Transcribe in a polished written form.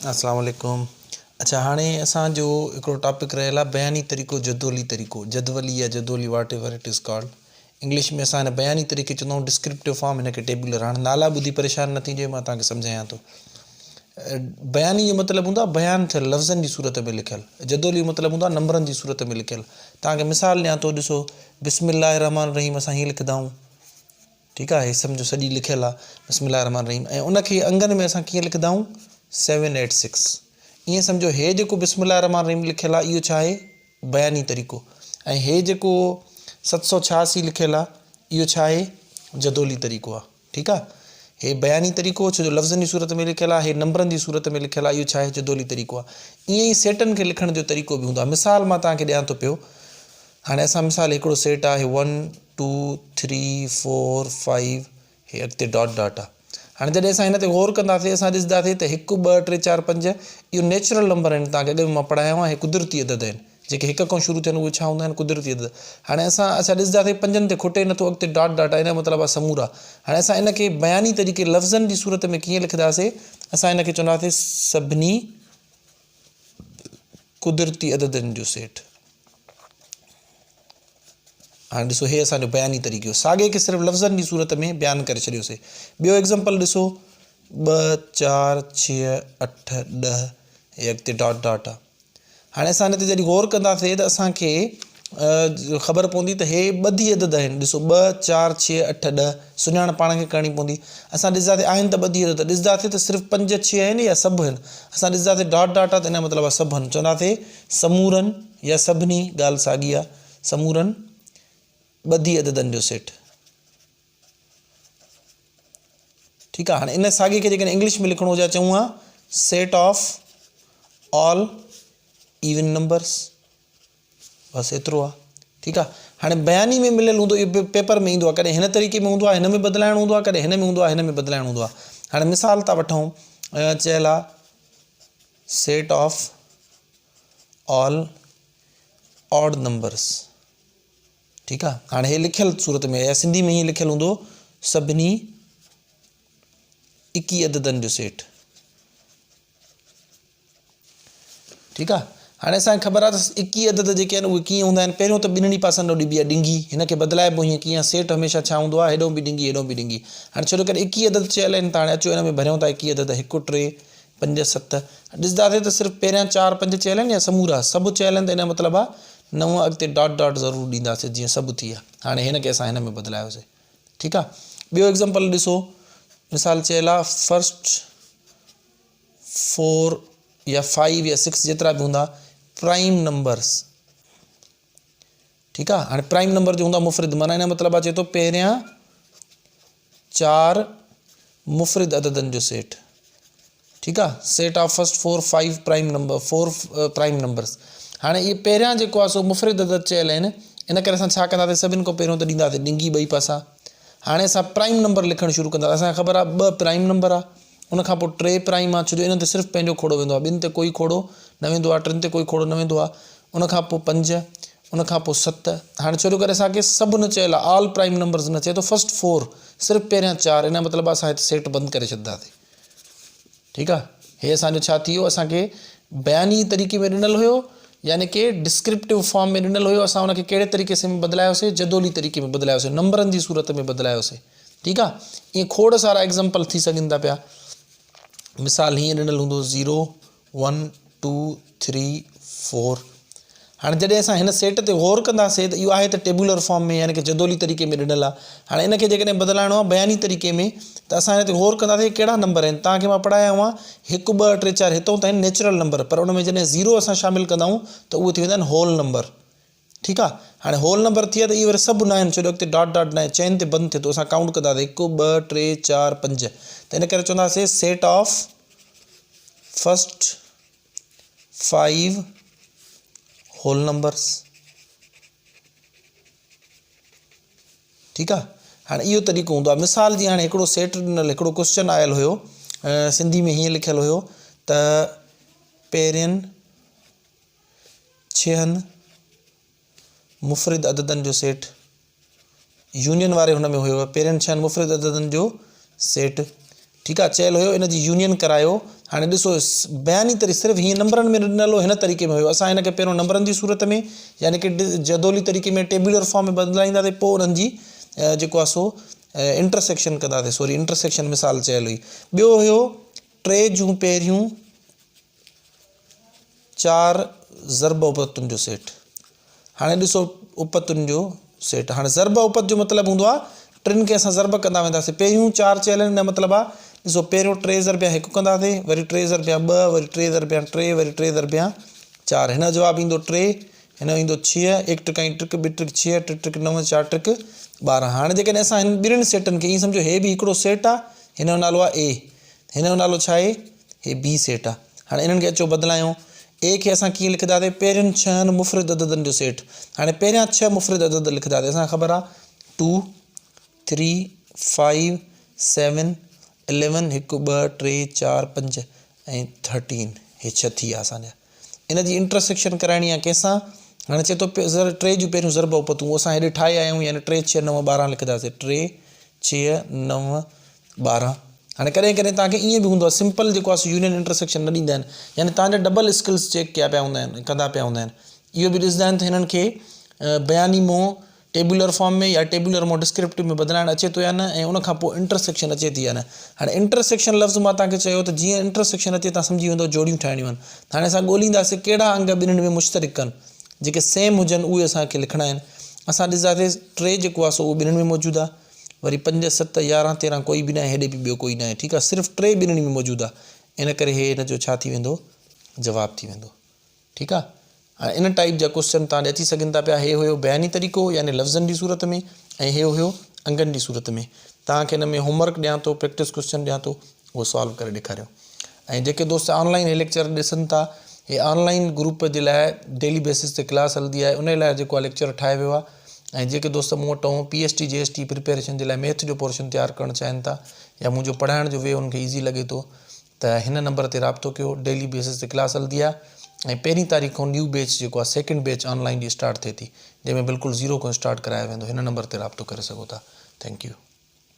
اسلام عليڪم اڇا هاڻي اسان جو هڪڙو ٽاپڪ رهيل آهي بياني طريقو جدولي طريقو جدولي يا جدولي whatever it is called English ۾ اسان هن بياني طريقي چوندا آهيون ڊسڪرپٽو فارم هن کي ٽيبولر هاڻي نالا ٻڌي پريشان نه ٿيجو مان توهان کي سمجهايان ٿو بياني جو مطلب هوندو آهي بيان ٿيل لفظن جي صورت ۾ لکيل جدولي جو مطلب هوندو آهي نمبرن جي صورت ۾ لکيل توهان کي مثال ڏيان ٿو ڏسو بسم الله الرحمن الرحيم اسان هيئن لکندا آهيون ٺيڪ آ هي سمجهو سڄي لکيل آ بسم الله الرحمن الرحيم ۽ ان کي انگن ۾ اسان ڪيئن لکندا آهيون سيون ايٽ سڪس ائين سمجهو هي جيڪو بسم الله الرحمن الرحيم لکيل آ اهو ڇا آهي بياني طريقو ۽ هي جيڪو 786 لکيل آ اهو ڇا آهي جدولي طريقو آ ٺيڪ آ هي بياني طريقو ڇو جو لفظن جي صورت ۾ لکيل آ هي نمبرن جي صورت ۾ لکيل آ اهو ڇا آهي جدولي طريقو آ ائين ئي سيٽن کي لکڻ جو طريقو به هوندو آ مثال مان توهان کي ڏيان ٿو پيو هاڻي اسان مثال هڪڙو سيٽ آهي one two three four five هي اڳتي ڊاٽ ڊاٽ آهي هاڻي جڏهن اسان هن تي غور ڪنداسين اسان ڏسنداسين ته هڪ ٻه ٽي چار پنج اهو نيچرل نمبر آهن توهان کي اڳ ۾ مان پڙهايو آهي قدرتي عدد آهن جيڪي هڪ کان شروع ٿين اهي ڇا هوندا آهن قدرتي عدد هاڻي اسان اسان ڏسنداسين پنجن تي کٽي نٿو اڳتي ڊاٽ ڊاٽ آهي ان جو مطلب آهي سمورا هاڻي اسان ان کي بياني طريقي لفظن جي صورت ۾ ڪيئن لکنداسين اسان ان کي چونداسين سڀني قدرتي عددن جو سيٽ. هاڻي ڏسو هي اسان جو بياني طريقو ساڳي کي صرف لفظن جي صورت ۾ بيان ڪري ڇڏيوسي ٻيو ايگزامپل ڏسو 2 4 6 8 10 هي اڳتي ڊاٽ ڊاٽ آ هاڻي اسان هن تي جڏهن غور ڪنداسي ته اسان کي خبر پوندي ته هي ٻڌي عدد آهن ڏسو 2 4 6 8 10 سڃاڻ پاڻ کي ڪرڻي پوندي اسان ڏسنداسي آهن ته ٻڌي عدد ڏسنداسي ته صرف 5 6 آهن يا سڀ آهن اسان ڏسنداسي ڊاٽ ڊاٽ آ ته ان جو مطلب آ سڀ آهن چونداسي سمورن يا سڀني ڳالهه ساڳي آ سمورن ٻڌي عددن جو سيٽ ٺيڪ آ هاڻي ان ساڳي کي جيڪڏهن انگلش ۾ لکڻو هجي ها چئون ها set of all even numbers بس ايترو آ ٺيڪ آ هاڻي بياني ۾ مليل هوندو اهو پيپر ۾ ايندو آ ڪڏهن هن طريقي ۾ هوندو آ هن ۾ بدلائڻو هوندو آ ڪڏهن هن ۾ هوندو آ هن ۾ بدلائڻو هوندو آ هاڻي مثال ٿا وٺون چيل a set of all odd numbers ٺيڪ آ هاڻي هي لکيل صورت ۾ يا سنڌي ۾ هيئن لکيل هوندو سڀني اڪي عددن جو سيٽ ٺيڪ آ هاڻي اسان کي خبر آ ته اڪي عدد جيڪي آهن اهي ڪيئن هوندا آهن پهريون ته ٻنهي پاسن ڏانهن ڏبي آ ڏنگي هن کي بدلائبو هيئن ڪيئن سيٽ هميشه ڇا هوندو آ هيڏو به ڏنگي هيڏو به ڏنگي هاڻي ڇو جو ڪري اڪي عدد چيل آهن ته هاڻي اچو هن ۾ ڀريون ٿا اڪي عدد هڪ ٽي پنج ست ڏسنداسين ته صرف پهريان چار پنج چيل آهن يا سمورا سڀ چيل آهن ته ان جو مطلب آ نو اڳتي ڊاٽ ڊاٽ ضرور ڏينداسين جيئن سڀ ٿي ويا هاڻي هن کي اسان هن ۾ بدلايوسين ٺيڪ آ ٻيو ايگزامپل ڏسو مثال چيل آ فرسٽ فور يا فائيو يا سڪس جيترا به هوندا پرائم نمبرس ٺيڪ آ هاڻي پرائم نمبر جو هوندا مفرد معنی ان مطلب اچي ٿو پهريان چار مفرد عددن جو سيٽ ٺيڪ آ set of first four five prime number four prime numbers هاڻي اهي پهريان جيڪو آ سو مفرد عدد چيل آهن ان ڪري اسان ڇا ڪنداسين سڀن کان پهريون ته ڏينداسين ڏنگي ٻئي پاسا هاڻي اسان پرائم نمبر لکڻ شروع ڪنداسين اسان کي خبر آ ٻه پرائم نمبر آ ان کان پوء ٽي پرائم آ ڇو جو انهن تي صرف پنهنجو کوڙو ويندو آ ٻن تي ڪوئي کوڙو نه ويندو آ ٽن تي ڪوئي کوڙو نه ويندو آ ان کان پوء پنج ان کان پوء ست هاڻي ڇو جو ڪري اسان کي سڀ نه چيل آ آل پرائم نمبرز نه چئي ٿو فرسٽ فور صرف پهريان چار ان جو مطلب اسان هت سيٽ بند ڪري ڇڏنداسين ٺيڪ آ هي اسان جو ڇا ٿي ويو اسان کي بياني طريقي ۾ ڏنل هيو يعني ڪي ڊسڪرپٽو فارم ۾ ڏنل هيو اسان ان کي ڪهڙي طريقي سان بدلايوسي جدولي طريقي ۾ بدلايوسي نمبرن جي صورت ۾ بدلايوسي ٺيڪ آ ائين کوڙ سارا ايگزامپل ٿي سگهن ٿا پيا مثال هيئن ڏنل هوندو zero one two three four هاڻي جڏهن اسان هن سيٽ تي غور ڪنداسين ته اهو آهي ته ٽيبولر فارم ۾ يعني ڪي جدولي طريقي ۾ ڏنل آهي هاڻي ان کي جيڪڏهن بدلائڻو آهي بياني طريقي ۾ ته اسان هن تي غور ڪنداسين ڪهڙا نمبر آهن توهان کي مان پڙهايا هئا هڪ ٻه ٽي چار هتون ته آهن نيچرل نمبر پر ان ۾ جڏهن زيرو اسان شامل ڪندا آهيون ته اهي ٿي ويندا آهن هول نمبر ٺيڪ آ هاڻي هول نمبر ٿي ويا ته اهي وري سڀ ناهن ڇو جو اڳتي ڊاٽ ڊاٽ ناهي چئن تي بند ٿئي ٿو اسان ڪائونٽ ڪنداسين هڪ ٻه ٽي چار پنج ته ان ڪري چونداسين set of first five whole numbers ٺيڪ آ هاڻي اهو طريقو هوندو آ مثال جي هاڻي هڪڙو سيٽ ڏنل هڪڙو ڪوشچن آيل هيو سنڌي ۾ هيئن لکيل هيو ته پهرين ڇهن مفرد عددن جو سيٽ يونين واري هن ۾ هيو پهرين ڇهن مفرد عددن جو سيٽ ٺيڪ آ چيل هيو ان جي يونين ڪرايو هاڻي ڏسو بياني طريقي صرف هيئن نمبرن ۾ ڏنل هو هن طريقي ۾ هيو اسان هن کي پهريون نمبرن جي صورت ۾ يعني ڪي جدولي طريقي ۾ ٽيبيولر فارم ۾ بدلائينداسين پوء انهن جي جيڪو آهي سو انٽرسيڪشن ڪنداسين سوري انٽرسيڪشن مثال چيل هئي ٻيو هيو ٽي جون پهريون چار ضرب اپتن جو سيٽ هاڻي ڏسو اپتن جو سيٽ هاڻي ضرب اپت جو مطلب هوندو آهي ٽن کي اسان ضرب ڪندا وينداسين پهريون چار چيل آهن ان جو مطلب آهي ڏسو پهريون ٽي ضربيا هڪ ڪنداسين وري ٽي ضربيا ٻه وري ٽي ضربيا ٽي وري ٽي ضربيا چار هن جو جواب ايندو ٽي هن جو ايندو ڇهه هڪ ٽڪ ۽ ٽڪ ٻه ٽڪ ڇهه ٽي ٽڪ نو چار ٽڪ 12 هاڻي جيڪڏهن اسان هن ٻنهين سيٽن کي ائين سمجهو هي به هڪڙو سيٽ آهي هن جو نالو آهي اي هن جو نالو ڇا آهي؟ هي بي سيٽ آهي. هاڻي انهن کي اچو بدلايون. اي کي اسان ڪيئن لکنداسين؟ پهرين ڇهن مفرد عددن جو سيٽ. هاڻي پهريان ڇهه مفرد عدد لکنداسين. اسان کي خبر آهي two, three, five, seven, eleven, هڪ، ٻه، ٽي، چار، پنج ۽ ٿرٽين. هي ڇهه ٿي ويا اسان جا. ان جي انٽرسيڪشن ڪرائڻي آهي ڪنهن سان؟ هاڻي چئي ٿو ٽي جون پهريون ضرب اپتون اسان هيڏي ٺاهي آيا آهيون يعني ٽي ڇهه نو 12 لکنداسين. ٽي، ڇهه، نو، 12. هاڻي ڪڏهن ڪڏهن توهان کي ائين به هوندو آهي سمپل جيڪو آهي سو يونين انٽرسيڪشن نه ڏيندا آهن يعني توهان جا ڊبل اسڪلز چيڪ ڪيا پيا هوندا آهن ڪندا پيا هوندا آهن اهو به ڏسندا آهن ته هنن کي بياني مون ٽيبولر فارم ۾ يا ٽيبولر مون ڊسڪرپٽو ۾ بدلائڻ اچي ٿو يا نه ۽ ان کان پوء انٽرسيڪشن اچي ٿي يا نه هاڻي انٽرسيڪشن لفظ مان توهان کي چيو ته جيئن انٽرسيڪشن اچي توهان سمجهي ويندو جوڙيون ٺاهڻيون آهن هاڻي اسان ڳولينداسين ڪهڙا انگ ٻنهن ۾ مشترڪ آهن جيڪي سيم هجن اهي اسان کي لکڻا آهن اسان ڏسنداسين ٽي جيڪو آهي سو اهو ٻنهن ۾ موجود آهي وري پنج، ست، 11، 13 ڪوئي به ناهي هيڏي به ٻيو ڪوئي ناهي ٺيڪ آهي صرف ٽي ٻنهي ۾ موجود آهي ان ڪري هي ان جو ڇا ٿي ويندو جواب ٿي ويندو ٺيڪ آهي هاڻي ان ٽائيپ جا ڪوشچن تان ڏي اچي سگهن ٿا پيا هي هيو بياني طريقو يعني لفظن جي صورت ۾ ۽ هي هيو انگن جي صورت ۾ توهان کي ان ۾ هوم ورڪ ڏيان ٿو پريڪٽس ڪوشچن ڏيان ٿو اهو سالو ڪري ڏيکاريو ۽ جيڪي دوست آن لائن هي ليڪچر ڏسن ٿا هي آن لائن گروپ جي لاء ڊيلي بيسس تي ڪلاس هلندي آهي ان لاء جيڪو ليڪچر ٺاهيو ويو آهي ۽ جيڪي دوست مون وٽ پي ايس ٽي جي ايس ٽي پريپيريشن جي لاء ميٿ جو پورشن تيار ڪرڻ چاهين ٿا يا منهنجو پڙهائڻ جو وي انهن کي ايزي لڳي ٿو ته هن نمبر تي رابطو ڪيو ڊيلي بيسس تي ڪلاس هلندي آهي ۽ پهرين تاريخ کان نيو بيچ جيڪو آهي سيڪنڊ بيچ آن لائن جي اسٽارٽ ٿئي ٿي جنهن ۾ بلڪل زيرو کان اسٽارٽ ڪرايو ويندو هن نمبر تي رابطو ڪري سگهو ٿا thank you.